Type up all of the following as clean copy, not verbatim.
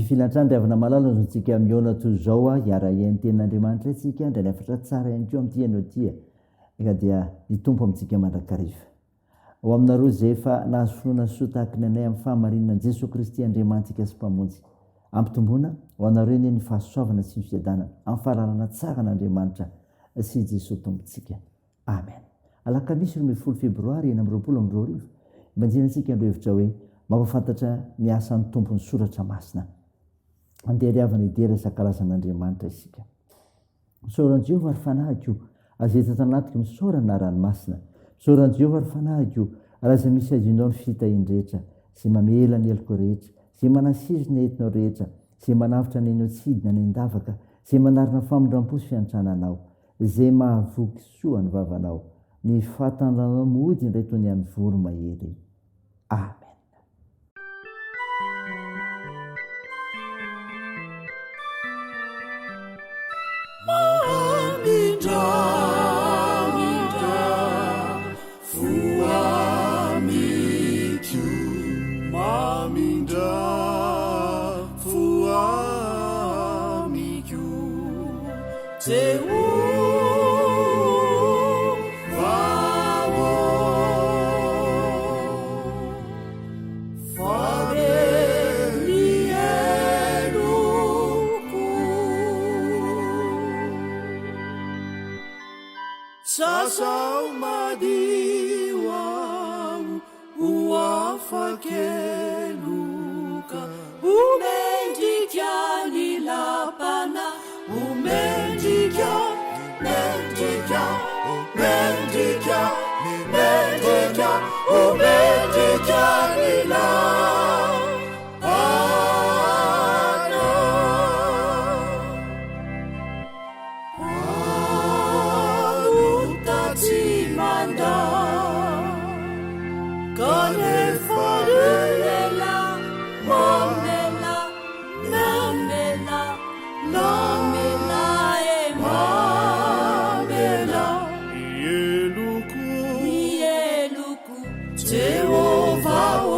Fifiliana hatrany ry havana malala azontsika mihaona toy izao hiara-hihaino ny tenin'Andriamanitra isika handray ny hafatra tsara ihany koa amin'ity anio ity ka dia ny Tompo amintsika mandrakariva. Ho aminareo izay efa nahazo finoana soa tahaky ny anay amin'ny fahamarinan'i Jesoa Kristy Andriamanitsika sy Mpamonjy. Ampitomboina ho anareo anie ny fahasoavana sy ny fiadanana amin'ny fahalalana tsara an'Andriamanitra sy i Jesoa Tompontsika. Amen. Alakamisy 12 febroary 2026, Ibanjinantsika ny hevitra hoe mampahafantatra ny asan'ny Tompo ny Soratra Masina. Andeha ry havana hidera isan-karazan'Andriamanitra isika. Misaora an'i Jehovah ry fanahiko, aza hita tanatiko, misaora ny anarany masina. Misaora an'i Jehovah ry fanahiko, ary aza misy adinonao ny fitahiany rehetra, izay mamela ny heloko rehetra, izay manasizo ny aretinao rehetra, izay manavotra ny ainao tsy hidina any an-davaka, izay manarina famindram-po sy fiantrana anao, izay mahavoky soa ny vavanao, ny fahatandranao mody indray toy ny an'ny voromahery. Amen. Sasao madio aho ho afak'heloka. Ho mendrika ny lapana, ho mendrika, mendrika, mendrika, mendrika, ho mendrika ny lapana. Mpanota tsy mandà, kanefa ela mamela, mamela, mamela e mamela. Ny heloko, ny heloko, Jehovah ô.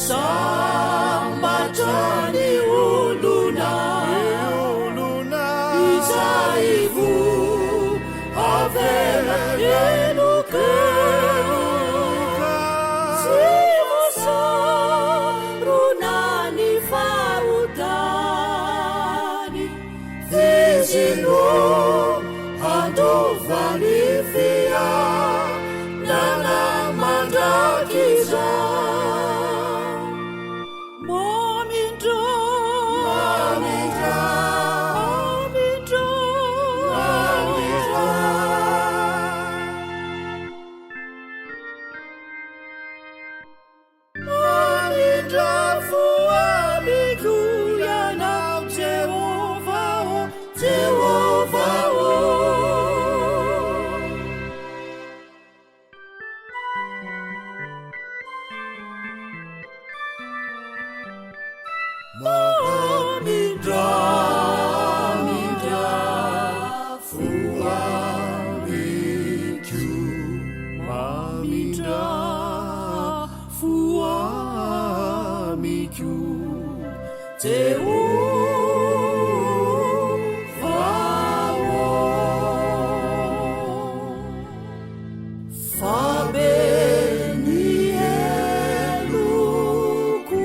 Sambatra ny olona izay voavela heloka sy voasarona ny fahotany. Izy no handova ny fiainana mandrakizay. Mamindra, mamindra, mamindra, mamindra. Mamindra fo amiko Ianao, Jehovah ô, Jehovah ô. Mamindra, mamindra fo amiko, mamindra fo amiko, Jehovah ô. Fa be ny heloko.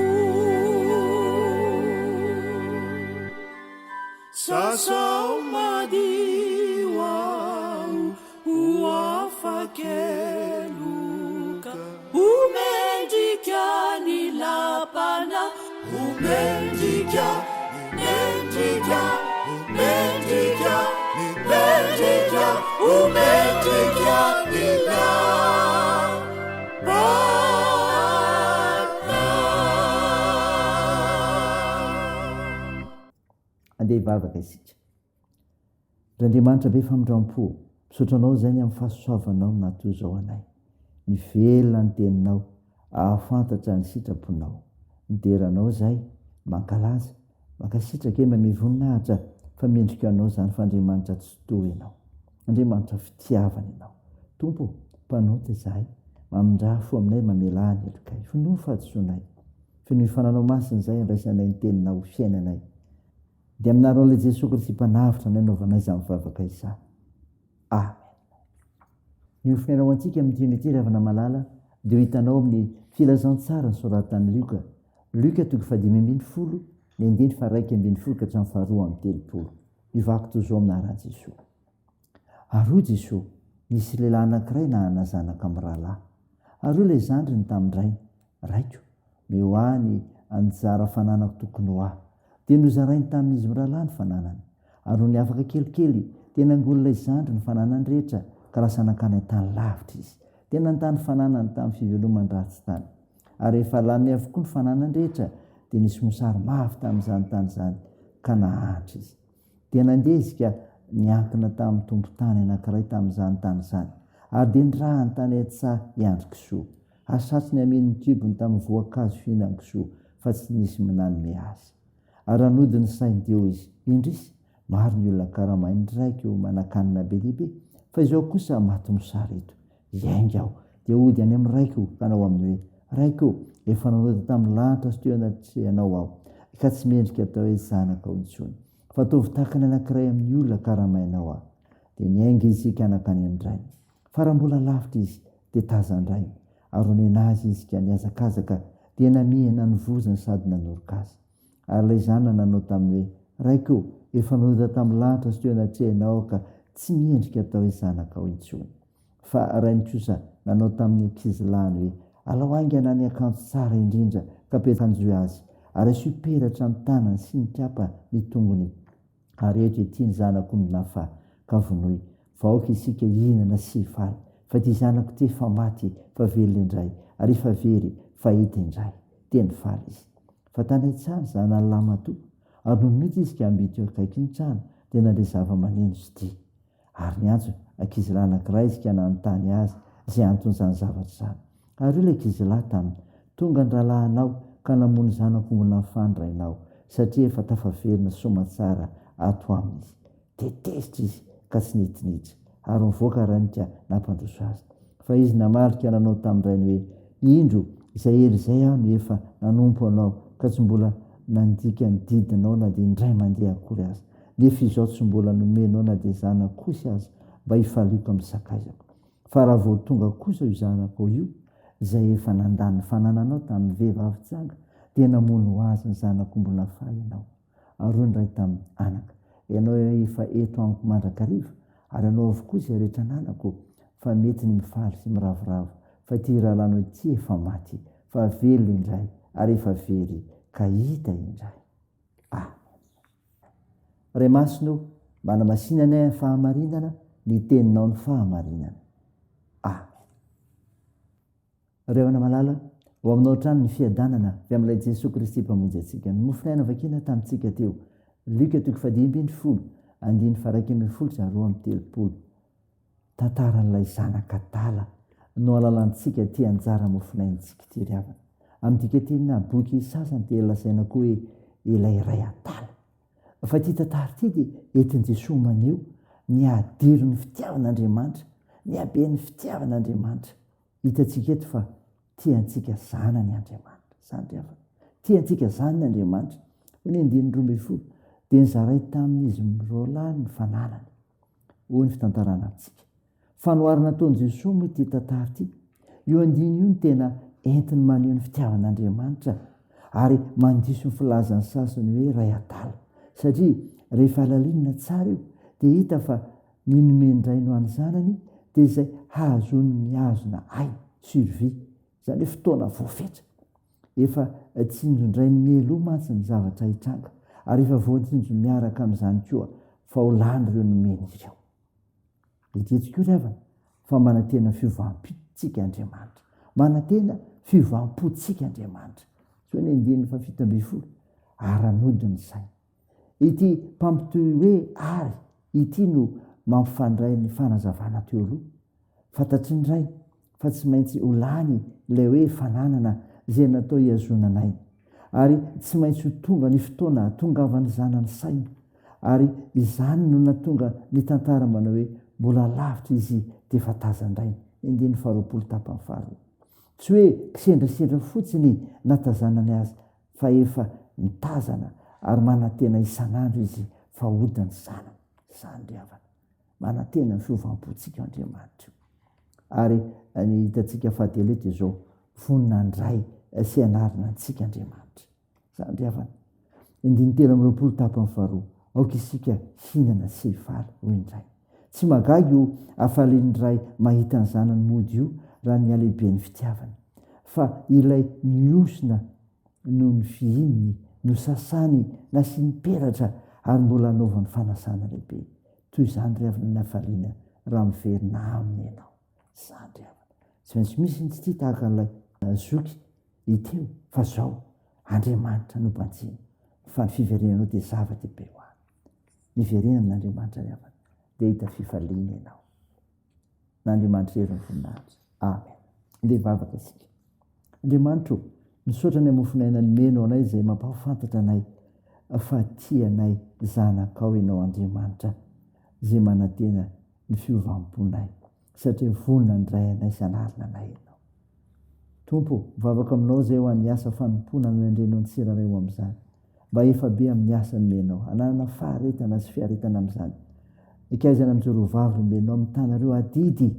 Sasao madio aho ho afa-keloka. Ho mendrika ny lapana, ho mendrika, mendrika, mendrika, mendrika, ho mendrika ny lapana. Andeha hivavaka isika. Ry Andriamanitra be famindram-po, misaotra Anao izay ny amin'ny fahasoavanao no naha-toy izao anay. Mivelona ny Teninao, hahafantatra ny sitraponao. Midera Anao izahay, mankalaza, mankasitraka, eny mamehy voninahitra fa mendrika Anao izany fa Andriamanitra Tsitoha Ianao. Andriamanitra fitiavana Ianao. Tompo ô, mpanota izahay, mamindrà fo aminay, mamelà ny helokay. Vonoa ny fahadisoanay. Fenoy Fananao Masina izay handraisanay ny Teninao ho fiainanay. Dia amin'ny anaran'Ilay Jesoa Kristy Mpanavotra anay anaovanay izany vavaka izany. Amen. Ny hofonaina ho antsika amin'ity anio ity ry havana malala dia ho hitanao amin'ny Filazantsara nosoratan'i Lioka, Lioka toko fahadimy ambin'ny folo, ny andininy faha-11 ka hatramin'ny faha-32. Mivaky toy izao amin'ny anaran'i Jesoa. Ary hoy Jesoa, Nisy lehilahy anankiray nanana zanaka mirahalahy. Ary hoy ilay zandriny tamin-drainy, Raiko, omeo ahy ny anjara fananako tokony ho ahy. Dia nozarainy tamin'izy mirahalahy ny fananany. Ary nony afaka kelikely, dia nangonin'ilay zandry ny fananany rehetra, ka lasa nankany an-tany lavitra izy. Dia nandany fananany tamin'ny fiveloman-dratsy tany. Ary rehefa laniny avokoa ny fananany rehetra, dia nisy mosary mafy tamin'izany tany izany, ka nahantra izy. Dia nandeha izy ka niankina tamin'ny tompon-tany anankiray tamin'izany tany izany, ary dia nirahany tany an-tsaha hiandry kisoa. Ary satriny hameno ny kibony tamin'ny voankazo fihinan-kisoa, fa tsy nisy nanome azy. Ary raha nody ny sainy, dia hoy izy, Indrisy, maro ny olona karamain'ny raiko manan-kanina be dia be, fa izao kosa maty mosary eto. Hiainga aho, dia hody any amin'ny raiko, ka hanao aminy hoe, Raiko ô, efa nanota tamin'ny lanitra sy teo anatrehanao aho, ka tsy mendrika atao hoe zanakao intsony. Fa ataovy tahaka ny anankiray amin'ny olona karamainao aho. Dia niainga izy ka nankany amin-drainy. Fa raha mbola lavitra izy, dia tazan-drainy, ary onena azy izy ka nihazakazaka, dia namihina ny vozony sady nanoroka azy. Ary ilay zanany nanao taminy hoe, Raiko ô, efa nanota tamin'ny lanitra sy teo anatrehanao aho ka tsy mendrika atao hoe zanakao intsony. Fa rainy kosa nanao tamin'ny ankizilahiny hoe, Alao haingana ny akanjo tsara indrindra ka ampiakanjoy azy, ary asio peratra ny tanany sy ny kapa ny tongony, ary eto ity ny zanak'omby nafaha, ka vonoy, fa aoka isika hihinana sy hifaly, fa ity zanako ity efa maty, fa velona indray, ary efa very, fa hita indray. Dia nifaly izy. Fa tany an-tsaha ny zanany lahimatoa, ary nony nody izy ka mby teo akaikin'ny trano, dia nandre zava-maneno sy dihy. Ary niantso ankizilahy anankiray izy ka nanontany azy izay anton'izany zavatra izany. Ary hoy ilay ankizilahy taminy, Tonga ny rahalahinao ka namono zanak'omby nafany rainao, satria efa tafaverina soamantsara ato aminy izy. Dia tezitra izy ka tsy nety niditra, ary nivoaka rainy ka nampandroso azy. Fa izy namaly ka nanao tamin-drainy hoe, Indro, izay ela izay aho no efa nanompo anao, ka tsy mbola nandika ny didinao na dia indray mandeha akory aza. Nefa izao tsy mbola nomenao na dia zanak'osy aza mba hifaliako amin'ny sakaizako. Fa raha vao tonga kosa io zanakao io, izay efa nandany ny fanananao tamin'ny vehivavy janga, dia namono ho azy ny zanak'omby nafaha ianao. Ary hoy ny ray taminy, Anaka, ianao efa eto amiko mandrakariva, ary anao avokoa izay rehetra ananako, fa mety ny mifaly sy miravoravo, fa ity rahalahinao ity efa maty, fa velona indray, ary efa very, ka hita indray. Amen. Ray Masina o, manamasina anay amin'ny fahamarinana, ny Teninao ny fahamarinana. Amen. Ry havana malala, ho aminao hatrany ny fiadanana avy amin'ilay Jesoa Kristy Mpamonjy antsika. Ny mofon'aina vakina tamintsika teo, Lioka toko fahadimy ambin'ny folo, andininy faha-11 sy 32. Tantaran'ilay zanak'adala no alalantsika ity anjara mofonaintsika ity ry havana. Amin'ny dikanteny na boky sasany dia lazaina koa hoe ilay ray adala. Fa ity tantara ity dia entin'i Jesoa maneho ny hadirin'ny fitiavan'Andriamanitra, ny haben'ny fitiavan'Andriamanitra. Hitantsika eto fa tia antsika zanany Andriamanitra. Izany ry havana. Tia antsika zanany Andriamanitra. Hoy ny andininy 12, dia nizaray tamin'izy miroalahy ny fananany. Hoy ny fitantarana amintsika. Fanoharana ataon'i Jesoa moa ity tantara ity. Io andininy io no tena entiny maneho ny fitiavan'Andriamanitra ary mandiso ny filazan'ny sasany hoe ray adala. Satria rehefa halalinina tsara io dia hita fa ny nomen-drainy ho an'ny zanany dia izay hahazoany mihazona aina, survie, izany hoe fotoana voafetra. Efa tsinjon-drainy mialoha mantsy ny zavatra hitranga ary efa voatsinjo miaraka amin'izany koa fa ho lany ireo nomeny ireo. Ekentsika io ry havana fa manantena fiovam-pontsika Andriamanitra. Manantena fiovam-pontsika Andriamanitra. Izao ny andininy faha-17, Ary hanody ny saina. Ity mpampitohy hoe ary ity no mampifandray ny fanazavana teo aloha. Fantatry ny Ray fa tsy maintsy ho lany ilay hoe fananana izay natao hihazonana aina. Ary tsy maintsy ho tonga ny fotoana hahatongavan'ny zanany saina. Ary izany no nahatonga ny tantara manao hoe mbola lavitra izy dia efa tazan-drainy. Andininy faharoapolo tapany faharoa. Tsy hoe kisendrasendra fotsiny natazanany azy fa efa nitazana ary manantena isan'andro izy fa hody ny zanany. Izany ry havana. Manantena ny fiovam-pontsika Andriamanitra io. Ary ny hitantsika fahatelo eto izao, vonona handray sy hanarina antsika Andriamanitra. Izany ry havana. Andininy 23 tapany faharoa. Aoka isika hihinana sy hifaly, hoy ny Ray. Tsy mahagaga io hafalian'ny Ray mahita ny zanany mody io raha ny halehiben'ny fitiavany. Fa ilay mihosina noho ny fihininy, nosasany, nasiany peratra ary mbola anaovany fanasana lehibe. Toy izany ry havana ny hafaliana raha miverina aminy ianao. Izany ry havana. Tsy maintsy misy ny tsy tia tahaka an'ilay zoky hita eo fa zao Andriamanitra no banjino fa ny fiverenanao dia zava-dehibe ho ahy. Miverena amin'Andriamanitra ry havana dia hahita fifaliana ianao. N'Andriamanitra irery ny voninahitra. Amen. Andeha hivavaka isika. Andriamanitra o, misaotra ny amofon'aina nomenao anay izay mampahafantatra anay fa tia anay zanakao ianao Andriamanitra izay manantena ny fiovam-ponay satria vonona handray anay sy hanarina anay ianao. Tompo o, mivavaka aminao izay ho an'ny asa fanompoana nanendrenao ny tsirairay ho amin'izany. Mba efa be amin'ny asa nomenao, hananana faharetana sy fiaretana amin'izany. Ikaizana mijoro ho vavolombelonao mitana ireo adidy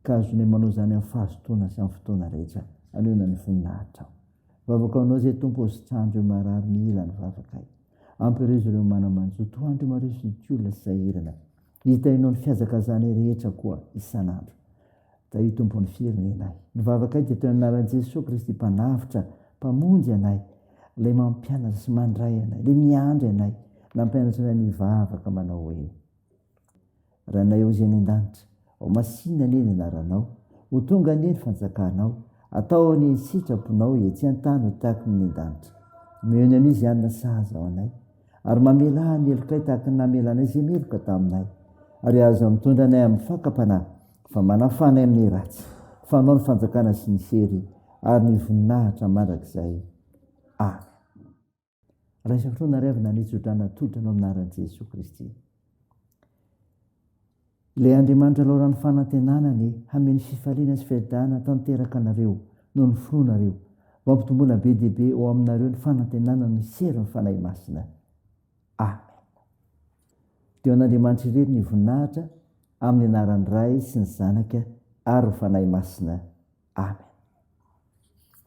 ka azonay manao izany amin'ny fahazotoana sy amin'ny fotoana rehetra anehoana ny voninahitrao. Vavaka ho anao izay Tompo ô sitrano ireo marary mila ny vavakay. Ampirezo ireo mana-manjo toandro mario sy ny olona sahirana. Hitahinao ny fihazakazanay rehetra koa isan'andro. Tahio Tompo ny firenenay. Ny vavakay dia teo anaran'i Jesoa Kristy Mpanavotra, Mpamonjy anay, Ilay mampianatra sy mandray anay, Ilay miandry anay, nampianatra anay ny hivavaka manao hoe, Rainay ao izay any an-danitra, ho masina anie ny anaranao, ho tonga anie ny fanjakanao, atao anie ny sitraponao etsy an-tany ho tahaky ny any an-danitra. Omeo ny anio izay hanina sahaza ho anay, Ary mamelà ny helokay tahaka ny namelanay izay meloka taminay. Ary aza mitondra anay amin'ny fakam-panahy, fa manafaha anay amin'ny ratsy. Fa Anao ny fanjakana sy ny hery ary ny voninahitra mandrakizay. Amen. Raiso finoana ry havana ny tsodrano atolotra anao amin'ny anaran'i Jesoa Kristy. Ilay Andriamanitra laoran'ny fanantenana anie hameno fifaliana sy fiadanana tanteraka anareo noho ny finoanareo, mba hampitomboana be dia be ao aminareo ny fanantenana noho ny herin'ny Fanahy Masina. Amen. Dia ho an'Andriamanitra irery ny voninahitra, amin'ny anaran'ny Ray sy ny Zanaka ary ny Fanahy Masina. Amen.